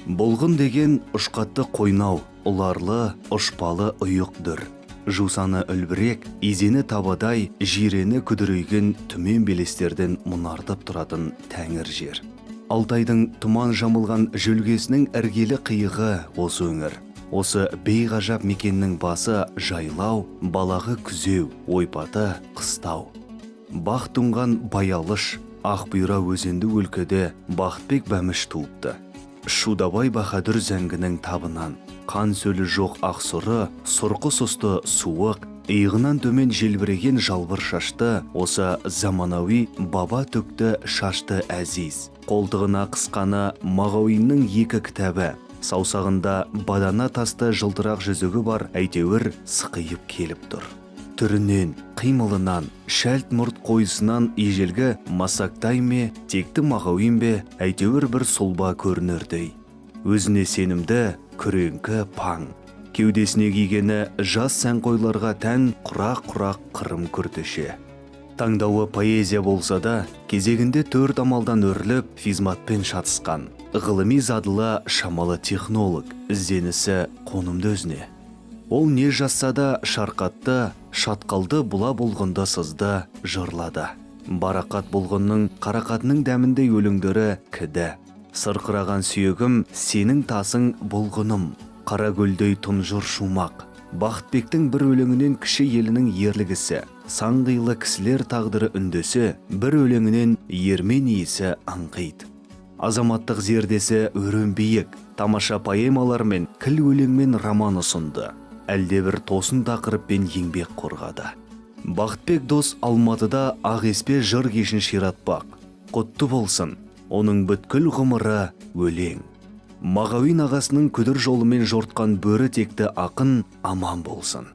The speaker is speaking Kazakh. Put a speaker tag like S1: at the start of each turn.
S1: Бұлғын деген ұшқатты қойнау, ұларлы, ұшпалы ұйық дүр. Жусаны үлбірек, изені табадай, жирені күдірейген түмен белестерден мұнартып тұратын тәңір жер. Алтайдың тұман жамылған жөлгесінің іргелі қиығы осы өңір. Осы бейғажап мекеннің басы жайлау, балағы күзеу, ойпаты қыстау. Бақ тұнған Баялыш, Ақбұйра өзенді өлкеде Бақытбек Бәміш туыпты. Шудабай Баһадүр зәңгінің табынан, қан сөлі жоқ ақ сұры, сұрқы сұсты суық, иығынан төмен желбіреген жалбыр шашты, осы заманауи баба түкті шашты әзиз. Қолтығына қысқаны Мағауиннің екі кітабы, саусағында бадана тасты жылтырақ жүзігі бар, әйтеуір сықиып келіп тұр. Түрінен, қимылынан, шәлт мұрт қойысынан ежелгі Масактай ме, текті Мағауин бе, әйтеуір бір сұлба көрінердей. Өзіне сенімді, күреңкі паң. Кеудесіне кигені жас сәнқойларға тән құрақ-құрақ қырым күртеше. Таңдауы поэзия болса да, кезегінде төрт амалдан өріліп, физматпен шатысқан. Ғылыми задылы шамалы технолог, ізденісі қонымды өзіне. Ол не жазса да шарқатты, шатқалды бұла болғынды сызды, жырлады. Барақат болғынның қарақатының дәміндей өлеңдері кіді. Сырқыраған сүйегім, сенің тасың бұлғыным, қара көлдей тұнжыр шумақ. Бақытбектің бір өлеңінен кіші елінің ерлігісі, сан қилы кісілер тағдыры үндесе, бір өлеңінен ермен иісі аңқиды. Азаматтық зердесі өрен биік, тамаша поэмалар мен кіл өлеңмен роман ұсынды. Әлде бір тосын тақырыппен еңбек қорғады. Бақытбек дос Алматыда ақ еспе жыр кешін ширатпақ. Құтты болсын, оның бүткіл ғұмыры өлең. Мағауин ағасының күдір жолымен жортқан бөрі текті ақын аман болсын.